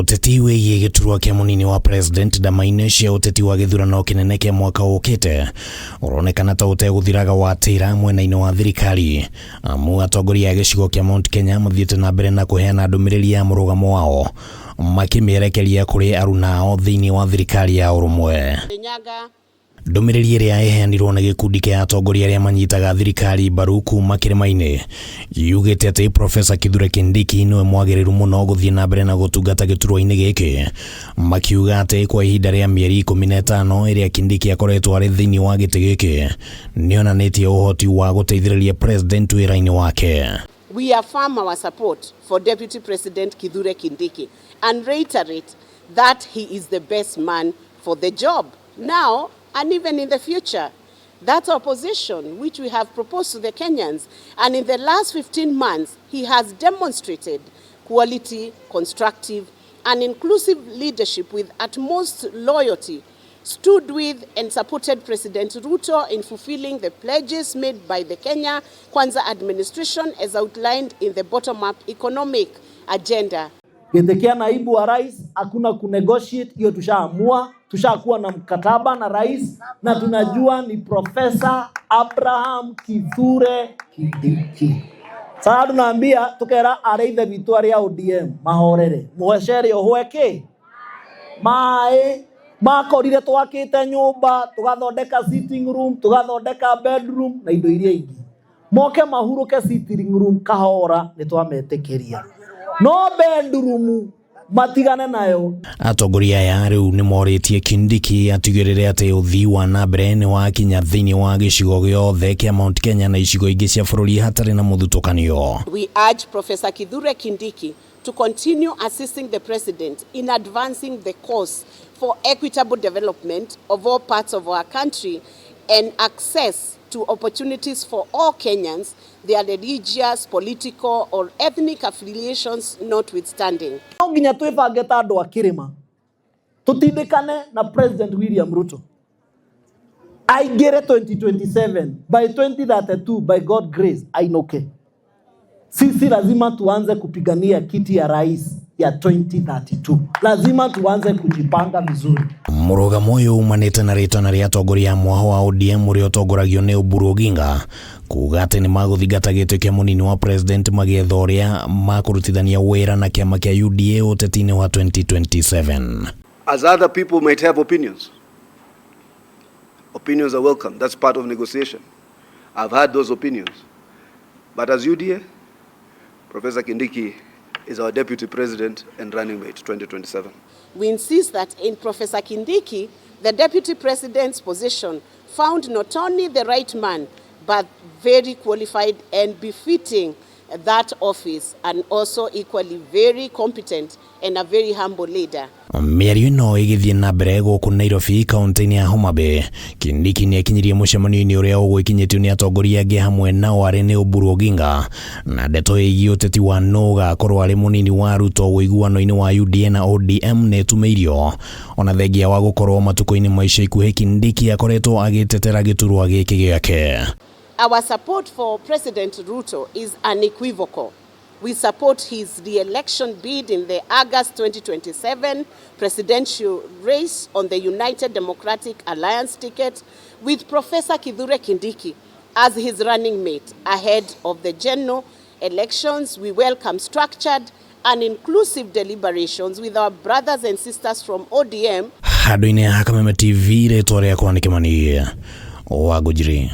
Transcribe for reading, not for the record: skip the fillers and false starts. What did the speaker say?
Ũteti wĩgiĩ gĩturwa kĩa mũnini wa president ndama-inĩ cia ũteti wa gĩthurano kĩnene kĩa mwaka ũkĩte ũronekana ta ũtegũthiraga watĩra mwena-inĩ wa thirikari, amu atongoria a gĩcigo kĩa Mount Kenya mathiĩte na mbere na kũheana ndũmĩrĩri ya mũrũgamo wao makĩmĩerekeria kũrĩ aruna ao thĩinĩ wa thirikari ya ũrũmwe. Nyaga. Ndũmĩrĩri ĩrĩa ĩheanirwo nĩ gĩkundi kĩa atongoria arĩa manyitaga thirikari mbaru kuma kĩrĩma-inĩ yugĩte atĩ Profesa Kithure Kindiki nĩwe mwagĩrĩru mũno gũthiĩ na mbere na gũtungata gĩturwa-inĩ gĩkĩ, makiuga atĩ kwa ihinda rĩa mĩeri 15 ĩrĩa Kindiki akoretwo arĩ thĩinĩ wa gĩtĩ gĩkĩ nĩonanĩtie ũhoti wa gũteithĩrĩria president wĩra-inĩ wake. We affirm our support for Deputy President Kithure Kindiki and reiterate that he is the best man for the job now and even in the future. That's our position, which we have proposed to the Kenyans. And in the last 15 months, he has demonstrated quality, constructive, and inclusive leadership with utmost loyalty, stood with and supported President Ruto in fulfilling the pledges made by the Kenya Kwanza administration as outlined in the bottom-up economic agenda. Gĩtĩ kĩa naibu wa rais hakuna kunegotiate, hiyo tushaamua, tushakuwa na mkataba na rais na tunajua ni Profesa Abraham Kithure Kindiki. Sasa tunaambia tukera arĩa ithe witũ arĩa ODM mahorere mũcere ũhwe kĩ maĩ makorire twakĩte nyũmba, tugathondeka sitting room, tugathondeka bedroom na indo iria ingĩ, moke mahurũke sitting room kahora, nĩ twametĩkĩria, no bedroom matigane nayo. Atongoria aya rĩu nĩ morĩtie Kindiki atigĩrĩre atĩ ũthii wa na mbere nĩ wakinya thĩinĩ wa gĩcigo gĩothe kĩa Mount Kenya na icigo ingĩ cia bũrũri hatarĩ na mũthutũkanio. We urge Professor Kithure Kindiki to continue assisting the president in advancing the cause for equitable development of all parts of our country and access to opportunities for all Kenyans, their religious, political, or ethnic affiliations notwithstanding. No nginya twĩbange ta andũ a kĩrĩma, tũtindĩkane na President William Ruto aingĩre 2027, by 2032, by God grace, ainũke. Sisi lazima tuanze kupigania kiti ya rais ya 2032. Lazima tuanze kujipanga vizuri. Mũrũgamo ũyũ umanĩte na rĩtana rĩa atongoria a mwaho wa ODM ũrĩa ũtongoragio nĩ Oburu Oginga kuga atĩ nĩ magũthingata gĩtĩ kĩa mũnini wa president magĩetha ũrĩa makũrutithania wĩra na kĩama kĩa UDA ũteti-inĩ wa 2027. As other people might have opinions. Opinions are welcome. That's part of negotiation. I've had those opinions. But as UDA, Professor Kindiki is our deputy president and running mate 2027. We insist that in Professor Kindiki, the deputy president's position found not only the right man, but very qualified and befitting that office, and also equally very competent and a very humble leader. Mĩario ĩno ĩgĩthiĩ na mbere gũkũ Nairobi, kaunti-inĩ ya Homa Bay, Kindiki nĩ akinyirie mũcemanio-inĩ ũrĩa ũgwĩkinyĩtio nĩ atongoria angĩ, hamwe nao arĩ nĩ Oburu Oginga, na ndeto ĩgiĩ ũteti wa nũ ũgakorwo arĩ mũnini wa Ruto ũiguano-inĩ wa UDA na ODM nĩ ĩtumĩirio, ona thengia wa gũkorwo matukũ-inĩ ma ica ikuhĩ Kindiki akoretwo agĩtetera gĩturwa gĩkĩ gĩake. Our support for President Ruto is unequivocal. We support his re-election bid in the August 2027 presidential race on the United Democratic Alliance ticket with Professor Kithure Kindiki as his running mate ahead of the general elections. We welcome structured and inclusive deliberations with our brothers and sisters from ODM. Handũ-inĩ ha Kameme TV, rĩtwa rĩakwa nĩ Kĩmani wa Ngũnjiri.